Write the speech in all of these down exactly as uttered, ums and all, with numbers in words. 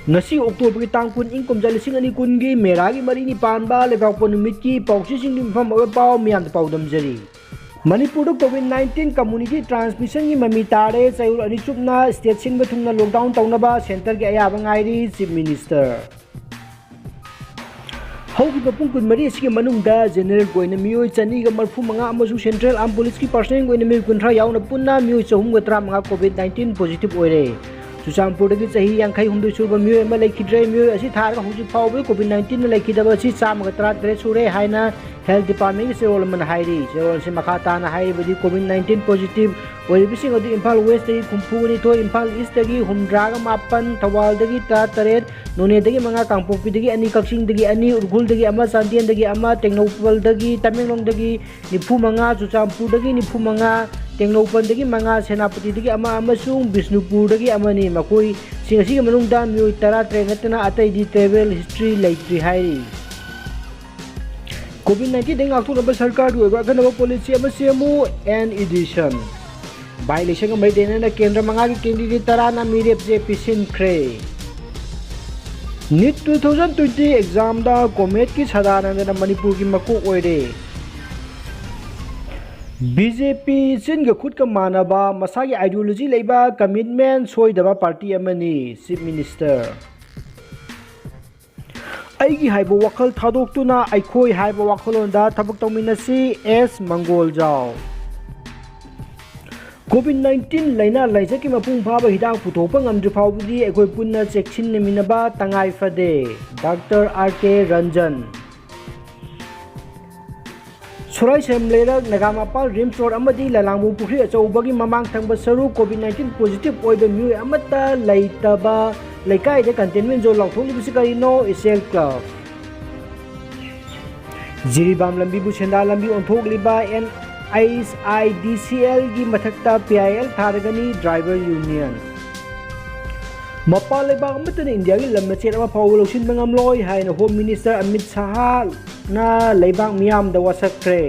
ꯉꯁꯤ ꯑꯣꯛꯇꯣꯕꯔꯒꯤ ꯇꯥꯡ ꯀꯨꯟ, ꯏꯪ ꯀꯨꯝꯖꯥ ꯂꯤꯁꯤꯡ ꯑꯅꯤ ꯀꯨꯟꯒꯤ ꯃꯦꯔꯥꯒꯤ ꯃꯔꯤꯅꯤ ꯄꯥꯟꯕ ꯂꯩꯕꯥꯛꯄꯣꯛꯄ ꯅꯨꯃꯤꯠꯀꯤ ꯄꯥꯎꯆꯦꯁꯤꯡꯗꯨ ꯃꯐꯝ ꯑꯣꯏꯕ ꯄꯥꯎ ꯃꯤꯌꯥꯝꯗ ꯄꯥꯎꯗꯝꯖꯔꯤ꯫ ꯃꯅꯤꯄꯨꯔꯗ COVID nineteen community transmissionꯒꯤ ꯃꯃꯤ ꯇꯥꯔꯦ꯫ ꯆꯌꯣꯜ ꯑꯅꯤ ꯆꯨꯞꯅ state ꯁꯤꯟꯕ ꯊꯨꯡꯅ lockdown ꯇꯧꯅꯕ centreꯒꯤ ꯑꯌꯥꯕ ꯉꯥꯏꯔꯤ, Chief Minister꯫ ꯍꯧꯈꯤꯕ ꯄꯨꯡ ꯀꯨꯟꯃꯔꯤ ꯑꯁꯤꯒꯤ ꯃꯅꯨꯡꯗ generalꯒꯤ ꯑꯣꯏꯅ ꯃꯤꯑꯣꯏ ꯆꯅꯤꯒ ꯃꯔꯤꯐꯨ ꯃꯉꯥ ꯑꯃꯁꯨꯡ Central Armed Policeꯀꯤ personnelꯒꯤ ꯑꯣꯏꯅ ꯃꯤꯑꯣꯏ ꯀꯨꯟꯊ꯭ꯔꯥ ꯌꯥꯎꯅ ꯄꯨꯟꯅ ꯃꯤꯑꯣꯏ ꯆꯍꯨꯝꯒ ꯇꯔꯥꯃꯉꯥ COVID nineteen positive ꯑꯣꯏꯔꯦ꯫ ꯆꯨꯔꯆꯥꯟꯄꯨꯔꯗꯒꯤ ꯆꯍꯤ ꯌꯥꯡꯈꯩ ꯍꯨꯝꯗꯣꯏ ꯁꯨꯔꯕ ꯃꯤꯑꯣꯏ ꯑꯃ ꯂꯩꯈꯤꯗ꯭ꯔꯦ꯫ ꯃꯤꯑꯣꯏ ꯑꯁꯤ ꯊꯥꯔꯒ ꯍꯧꯖꯤꯛ ꯐꯥꯎꯕꯗ COVID nineteenꯅ ꯂꯩꯈꯤꯗꯕ ꯑꯁꯤ ꯆꯥꯝꯃꯒ ꯇꯔꯥ ꯇꯔꯦꯠ ꯁꯨꯔꯦ ꯍꯥꯏꯅ Health Departmentꯀꯤ ꯆꯦꯔꯣꯜ ꯑꯃꯅ ꯍꯥꯏꯔꯤ꯫ ꯆꯦꯔꯣꯜ ꯑꯁꯤ ꯃꯈꯥ ꯇꯥꯅ ꯍꯥꯏꯔꯤꯕꯗꯤ, COVID nineteen positive ꯑꯣꯏꯔꯤꯕꯁꯤꯡ ꯑꯗꯨ ꯏꯝꯐꯥꯜ Westꯇꯒꯤ ꯍꯨꯝꯐꯨ ꯅꯤꯊꯣꯏ, ꯏꯝꯐꯥꯜ Eastꯇꯒꯤ ꯍꯨꯝꯗ꯭ꯔꯥꯒ ꯃꯥꯄꯟ, ꯊꯧꯕꯥꯜꯗꯒꯤ ꯇꯔꯥ ꯇꯔꯦꯠ, ꯅꯣꯅꯦꯗꯒꯤ ꯃꯉꯥ, ꯀꯥꯡꯄꯣꯛꯄꯤꯗꯒꯤ ꯑꯅꯤ, ꯀꯛꯆꯤꯡꯗꯒꯤ ꯑꯅꯤ, ꯎꯈ꯭ꯔꯨꯜꯗꯒꯤ ꯑꯃ, ꯆꯥꯟꯗꯦꯜꯗꯒꯤ ꯑꯃ, ꯇꯦꯡꯅꯧꯄꯜꯗꯒꯤ, ꯇꯃꯦꯡꯂꯣꯡꯗꯒꯤ ꯅꯤꯐꯨ ꯃꯉꯥ, ꯆꯨꯔꯆꯥꯟꯄꯨꯔꯗꯒꯤ ꯅꯤꯐꯨ ꯃꯉꯥ, ꯇꯦꯡꯅꯧꯄꯜꯗꯒꯤ ꯃꯉꯥ, ꯁꯦꯅꯥꯄꯇꯤꯗꯒꯤ ꯑꯃ ꯑꯃꯁꯨꯡ ꯕꯤꯁꯅꯨꯄꯨꯔꯗꯒꯤ ꯑꯃꯅꯤ꯫ ꯃꯈꯣꯏꯁꯤꯡ ꯑꯁꯤꯒꯤ ꯃꯅꯨꯡꯗ ꯃꯤꯑꯣꯏ ꯇꯔꯥ ꯇꯔꯦꯠ ꯅꯠꯇꯅ ꯑꯇꯩꯗꯤ travel history ꯂꯩꯇ꯭ꯔꯤ ꯍꯥꯏꯔꯤ꯫ COVID nineteenꯗꯒꯤ ꯉꯥꯛꯊꯣꯛꯅꯕ ꯁꯔꯀꯥꯔꯒꯤ ꯑꯣꯏꯕ ꯑꯈꯟꯅꯕ policy ꯑꯃ ꯁꯦꯝꯃꯨ, N Edition꯫ By-electionꯒ ꯃꯔꯤ ꯂꯩꯅꯅ ꯀꯦꯟꯗ꯭ꯔ ꯃꯉꯥꯒꯤ candidate ꯇꯔꯥꯅ ꯃꯤꯔꯦꯞ ꯆꯦ ꯄꯤꯁꯤꯟꯈ꯭ꯔꯦ꯫ NEET two thousand twenty examꯗ COMETꯀꯤ ꯁꯗꯥꯅꯟꯗꯅ ꯃꯅꯤꯄꯨꯔꯒꯤ ꯃꯀꯣꯛ ꯑꯣꯏꯔꯦ꯫ BJP ꯆꯤꯟꯒ ꯈꯨꯠꯀ ꯃꯥꯟꯅꯕ, ꯃꯁꯥꯒꯤ ideology ꯂꯩꯕ, commitment ꯁꯣꯏꯗꯕ party ꯑꯃꯅꯤ, Chief Minister꯫ ꯑꯩꯒꯤ ꯍꯥꯏꯕ ꯋꯥꯈꯜ ꯊꯥꯗꯣꯛꯇꯨꯅ ꯑꯩꯈꯣꯏ ꯍꯥꯏꯕ ꯋꯥꯈꯜꯂꯣꯟꯗ ꯊꯕꯛ ꯇꯧꯃꯤꯟꯅꯁꯤ, S ꯃꯪꯒꯣꯜꯖꯥꯎ꯫ COVID nineteen ꯂꯥꯏꯅꯥ ꯂꯥꯏꯆꯠꯀꯤ ꯃꯄꯨꯡ ꯐꯥꯕ ꯍꯤꯗꯥꯛ ꯄꯨꯊꯣꯛꯄ ꯉꯝꯗ꯭ꯔꯤ ꯐꯥꯎꯕꯗꯤ ꯑꯩꯈꯣꯏ ꯄꯨꯟꯅ ꯆꯦꯛꯁꯤꯟꯅꯃꯤꯟꯅꯕ ꯇꯉꯥꯏ ꯐꯗꯦ, Doctor R K Ranjan꯫ ꯁꯣꯔꯥꯏꯁꯦꯝ ꯂꯩꯔꯛ, ꯅꯒꯥꯃꯄꯥꯜ, RIMS Road ꯑꯃꯗꯤ ꯂꯂꯥꯡꯕꯨ ꯄꯨꯈ꯭ꯔꯤ ꯑꯆꯧꯕꯒꯤ ꯃꯃꯥꯡ ꯊꯪꯕ ꯁꯔꯨꯛ COVID nineteen positive ꯑꯣꯏꯕ ꯃꯤꯑꯣꯏ ꯑꯃꯠꯇ ꯂꯩꯇꯕ ꯂꯩꯀꯥꯏꯗ containment zone ꯂꯥꯎꯊꯣꯛꯂꯤꯕꯁꯤ ꯀꯔꯤꯅꯣ? ꯏꯆꯦꯜ club꯫ ꯖꯤꯔꯤꯕꯥꯝ ꯂꯝꯕꯤꯕꯨ ꯁꯦꯟꯗꯥꯟ ꯂꯝꯕꯤ ꯑꯣꯟꯊꯣꯛꯂꯤꯕ NHIDCLꯒꯤ ꯃꯊꯛꯇ PIL ꯊꯥꯔꯒꯅꯤ driver union꯫ ꯃꯄꯥꯟ ꯂꯩꯕꯥꯛ ꯑꯃꯠꯇꯅ ꯏꯟꯗꯤꯌꯥꯒꯤ ꯂꯝ ꯃꯆꯦꯠ ꯑꯃ ꯐꯥꯎꯕ ꯂꯧꯁꯤꯟꯕ ꯉꯝꯂꯣꯏ ꯍꯥꯏꯅ Home Minister ꯑꯃꯤꯠ ꯁꯍꯥꯅ ꯂꯩꯕꯥꯛ ꯃꯤꯌꯥꯝꯗ ꯋꯥꯁꯛꯈ꯭ꯔꯦ꯫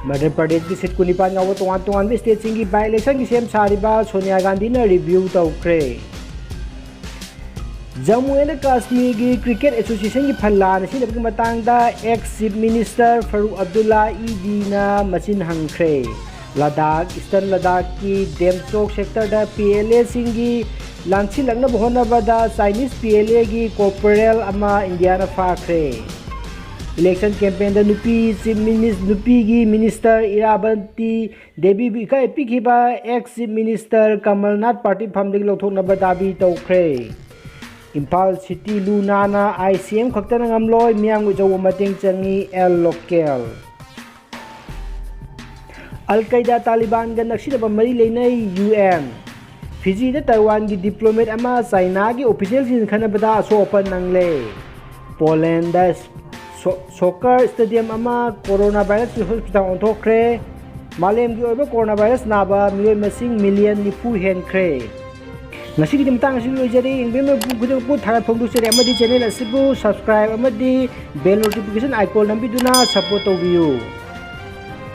ꯃꯙ꯭ꯌ ꯄ꯭ꯔꯗꯦꯁꯀꯤ seat ꯀꯨꯟꯅꯤꯄꯥꯟ ꯌꯥꯎꯕ ꯇꯣꯉꯥꯟ ꯇꯣꯉꯥꯟꯕ stateꯁꯤꯡꯒꯤ by-electionꯒꯤ ꯁꯦꯝ ꯁꯥꯔꯤꯕ ꯁꯣꯅꯤꯌꯥ ꯒꯥꯟꯙꯤꯅ review ꯇꯧꯈ꯭ꯔꯦ꯫ ꯖꯝꯃꯨ ꯑꯦꯟ ꯀꯥꯁꯃꯤꯔꯒꯤ ꯀ꯭ꯔꯤꯀꯦꯠ ꯑꯦꯁꯣꯁꯤꯌꯦꯁꯟꯒꯤ ꯐꯜꯂꯥꯅ ꯁꯤꯖꯤꯟꯅꯕꯒꯤ ꯃꯇꯥꯡꯗ X chief minister Faruk Abdulla ꯏꯗꯤꯅ ꯃꯆꯤꯟ ꯍꯪꯈ꯭ꯔꯦ꯫ ꯂꯗꯥꯈ, ꯏꯁꯇꯔꯟ ꯂꯗꯥꯈꯀꯤ ꯗꯦꯝꯆꯣꯛ ꯁꯦꯛꯇꯔꯗ ꯄꯤ ꯑꯦꯜ ꯑꯦꯁꯤꯡꯒꯤ ꯂꯥꯟꯁꯤꯜꯂꯛꯅꯕ ꯍꯣꯠꯅꯕꯗ ꯆꯥꯏꯅꯤꯁ ꯄꯤ ꯑꯦꯜ ꯑꯦꯒꯤ ꯀꯣꯔꯄꯣꯔꯦꯜ ꯑꯃ ꯏꯟꯗꯤꯌꯥꯅ ꯐꯥꯈ꯭ꯔꯦ꯫ ꯏꯂꯦꯛꯁꯟ ꯀꯦꯝꯄꯦꯟꯗ ꯅꯨꯄꯤ ꯆꯤꯐ ꯃꯤꯅꯤꯁ-, ꯅꯨꯄꯤꯒꯤ ꯃꯤꯅꯤꯁꯇꯔ ꯏꯔꯥꯕꯟꯇꯤ ꯗꯦꯕꯤꯕꯨ ꯏꯀꯥꯏ ꯄꯤꯈꯤꯕ ꯑꯦꯛꯁ ꯆꯤꯐ ꯃꯤꯅꯤꯁꯇꯔ ꯀꯃꯜꯅꯥꯊ ꯄꯥꯔꯇꯤ ꯐꯝꯗꯒꯤ ꯂꯧꯊꯣꯛꯅꯕ ꯗꯥꯕꯤ ꯇꯧꯈ꯭ꯔꯦ꯫ ꯏꯝꯐꯥꯜ ꯁꯤꯇꯤ ꯂꯨ ꯅꯥꯟꯅ ꯑꯥꯏ ꯁꯤ ꯑꯦꯝ ꯈꯛꯇꯅ ꯉꯝꯂꯣꯏ, ꯃꯤꯌꯥꯝꯒꯤ ꯑꯆꯧꯕ ꯃꯇꯦꯡ ꯆꯪꯏ, ꯑꯦꯜ ꯂꯣꯀꯦꯜ꯫ ꯑꯜ ꯀꯩꯗꯥ ꯇꯥꯂꯤꯕꯥꯟꯒ ꯅꯛꯁꯤꯟꯅꯕ ꯃꯔꯤ ꯂꯩꯅꯩ, ꯌꯨ ꯑꯦꯟ꯫ ꯐꯤꯖꯤꯗ ꯇꯥꯏꯋꯥꯟꯒꯤ ꯗꯤꯄ꯭ꯂꯣꯃꯦꯠ ꯑꯃ ꯆꯥꯏꯅꯥꯒꯤ ꯑꯣꯐꯤꯁꯤꯌꯦꯜꯁꯤꯡꯅ ꯈꯠꯅꯕꯗ ꯑꯁꯣꯛ ꯑꯄꯟ ꯅꯪꯂꯦ꯫ ꯄꯣꯂꯦꯟꯗ ꯁꯣ-, ꯁꯣꯀꯔ ꯁ꯭ꯇꯦꯗꯤꯌꯝ ꯑꯃ ꯀꯣꯔꯣꯅꯥ ꯚꯥꯏꯔꯁꯀꯤ ꯍꯣꯁꯄꯤꯇꯥꯜ ꯑꯣꯟꯊꯣꯛꯈ꯭ꯔꯦ꯫ ꯃꯥꯂꯦꯝꯒꯤ ꯑꯣꯏꯕ ꯀꯣꯔꯣꯅꯥ ꯚꯥꯏꯔꯁ ꯅꯥꯕ ꯃꯤꯑꯣꯏ ꯃꯁꯤꯡ ꯃꯤꯂꯤꯌꯟ ꯅꯤꯐꯨ ꯍꯦꯟꯈ꯭ꯔꯦ꯫ ꯉꯁꯤꯒꯤꯗꯤ ꯃꯇꯥꯡ ꯑꯁꯤꯗ ꯂꯣꯏꯖꯔꯦ꯫ ꯌꯦꯡꯕꯤꯔꯝꯕ ꯃꯤꯄꯨꯝ ꯈꯨꯗꯤꯡꯃꯛꯄꯨ ꯊꯥꯒꯠ ꯐꯣꯡꯗꯣꯛꯆꯔꯤ ꯑꯃꯗꯤ ꯆꯦꯅꯦꯜ ꯑꯁꯤꯕꯨ ꯁꯕꯁꯀ꯭ꯔꯥꯏꯕ ꯑꯃꯗꯤ ꯕꯦꯜ ꯅꯣꯇꯤꯐꯤꯀꯦꯁꯟ ꯑꯥꯏꯀꯣꯟ ꯅꯝꯕꯤꯗꯨꯅ ꯁꯄꯣꯔꯠ ꯇꯧꯕꯤꯌꯨ꯫